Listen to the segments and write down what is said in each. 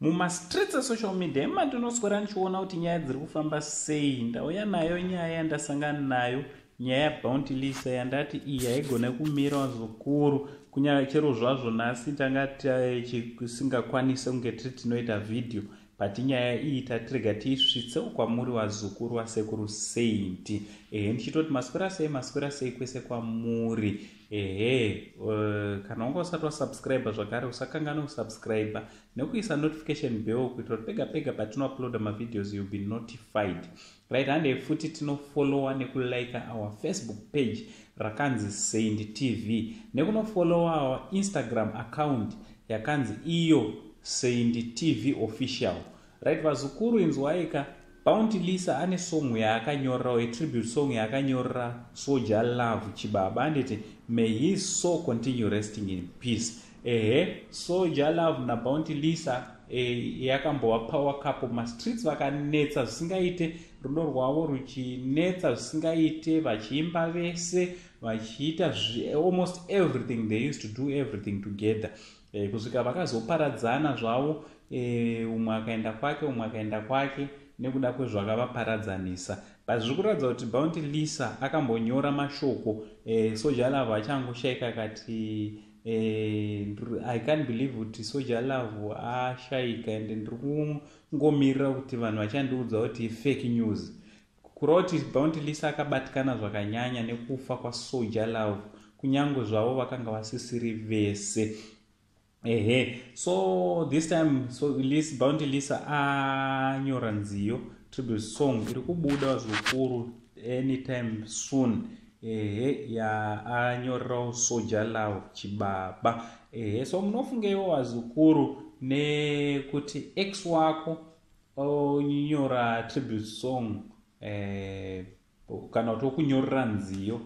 Mumastreets esocial media emandinoswera ndichiona kuti nyaya dziri kufamba sei. Ndauya nayo nyaya yandasangana nayo, nyaya yaBounty Lisa, yandati iyi haigone kumira zvikuru, kunyanya chero zvazvo nhasi tanga tisingakwanise kunge tiri tinoita vhidhiyo, but nyaya iyi tatirega tiisvitsewo kwamuri, vazukuru vaSekuru Saint. Ehe, ndichitoti maswera sei, maswera sei kwese kwamuri. Ehe, kana wanga usati wasubscribe zvakare, usakanganwe kusubscribe nekuisa notification bell kuitira kuti pega pega patinouploada mavideos, you'll be notified. Right, handei futi tinofollowa nekulike our Facebook page rakanzi Saint TV, nekunofollowa our Instagram account yakanzi iyo Saint TV Official. Right, vazukuru, inzwaika, Bounty Lisa ane song yaakanyorerawo, atribute song yaakanyorera Soul Jah Love Chibaba. Anditi may his soul continue resting in peace. Ehe, Soul Jah Love naBounty Lisa yakambova power couple mastreets, vakanetsa zvisingaite, rudo rwavo ruchinetsa zvisingaite, vachiimba vese, vachiita almost everything. They used to do everything together kusvika vakazoparadzana zvavo, umwe akaenda kwake, umwe akaenda kwake, nekuda kwezvakavaparadzanisa. But zviri kuratidza kuti Bounty Lisa akambonyora mashoko Soul Jah Love achangoshaika, akati, "I can't believe kuti Soul Jah Love ashaika and ndiri kungomirira kuti vanhu vachandiudza kuti fake news." Kureva kuti Bounty Lisa akabatikana zvakanyanya nekufa kwaSoul Jah Love, kunyange zvavo vakanga vasisiri vese. Ehe, so this time, so Bounty Lisa anyora nziyo, tribute song iri kubuda zvikuru anytime soon. Ehe, yaanyorerawo Soul Jah Love Chibaba. Ehe, so munofungeiwo, vazukuru, nekuti ex wako onyora tribute song kana kuti okunyorera nziyo,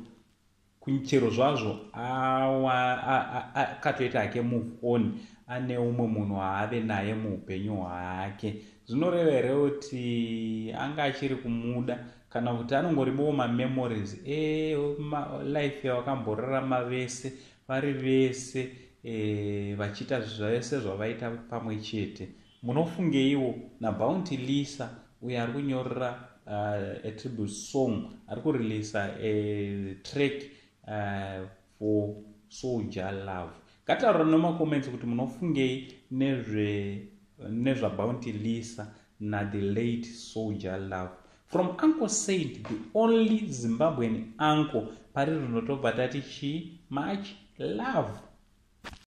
chero zvazvo akatoita hake move on, ane umwe munhu waave naye muupenyu hwake? Zvinoreva here kuti anga achiri kumuda, kana kuti anongoribowo mamemories elife yavakamborarama vese, vari vese, vachiita zvese zvavaita pamwe chete? Munofungeiwo naBounty Lisa uyo ari kunyorera a tribute song, ari kureleasa a track for Soul Jah Love? Ngataura nemacomments kuti munofungei nezvaBounty Lisa nathe late Soul Jah Love. From Uncle Saint, the only Zimbabwean uncle, pari rinotobva tati chi much love.